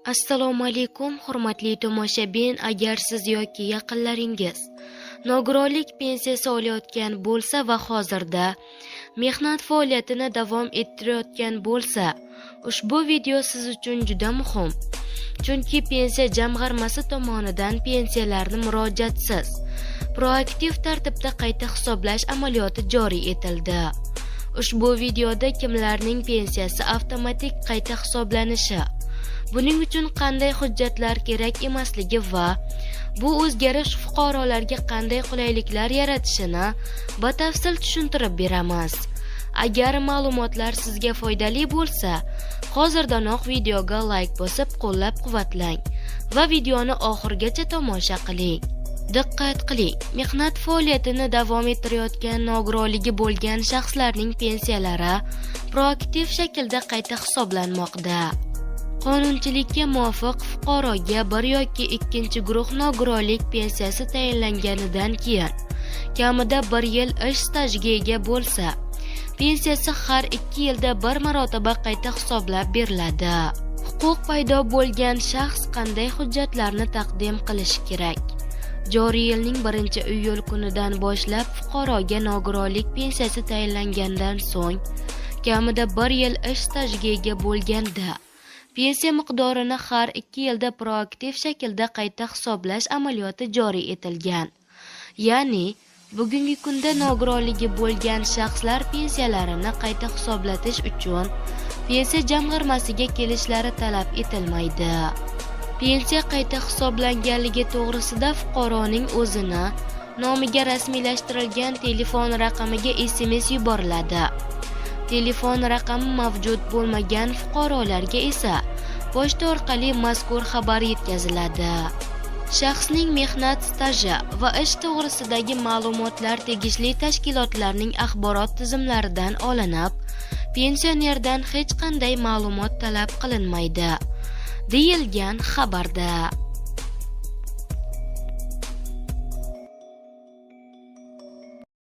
Assalomu alaykum, hurmatli tomoshabin. Agar siz yoki yaqinlaringiz nogironlik pensiyasi olayotgan bo'lsa va hozirda mehnat faoliyatini davom ettirayotgan bo'lsa, ushbu video siz uchun juda muhim. Chunki Pensiya jamg'armasi tomonidan pensiyalarni murojaatsiz proaktiv tartibda qayta hisoblash amaliyoti joriy etildi. Ushbu videoda kimlarning pensiyasi avtomatik qayta hisoblanishi, buning uchun qanday hujjatlar kerak emasligi va bu o'zgarish fuqarolarga qanday qulayliklar yaratishini batafsil tushuntirib beramiz. Agar ma'lumotlar sizga foydali bo'lsa, hozirdanoq videoga layk bosib qo'llab-quvvatlang va videoni oxirigacha tomosha qiling. Diqqat qiling, mehnat faoliyatini davom ettirayotgan nogironligi bo'lgan shaxslarning pensiyalari proaktiv shaklda qayta hisoblanmoqda. Qonunchilikka muvofiq, fuqaroga bir yoki ikkinchi guruh nogironlik pensiyasi tayinlanganidan keyin kamida bir yil ish stajiga ega bo'lsa, pensiyasi har 2 yilda bir marotaba qayta hisoblab beriladi. Huquq paydo bo'lgan shaxs qanday hujjatlarni taqdim qilishi kerak? Joriy yilning 1-iyul kunidan boshlab fuqaroga nogironlik pensiyasi tayinlangandan so'ng kamida bir yil ish stajiga ega bo'lganda, pensiya miqdorini har 2 yilda proaktiv shaklda qayta hisoblash amaliyoti joriy etilgan. Ya'ni bugungi kunda nogironligi bo'lgan shaxslar pensiyalarini qayta hisoblatish uchun Pensiya jamg'armasiga kelishlari talab etilmaydi. Pensiya qayta hisoblanganligi to'g'risida fuqaroning o'zini nomiga rasmiylashtirilgan telefon raqamiga SMS yuboriladi. Telefon raqami mavjud bo'lmagan fuqarolarga esa pochta orqali mazkur xabar yetkaziladi. Shaxsning mehnat staji va ish to'g'risidagi ma'lumotlar tegishli tashkilotlarning axborot tizimlaridan olinib, pensionerdan hech qanday ma'lumot talab qilinmaydi, deyilgan xabarda.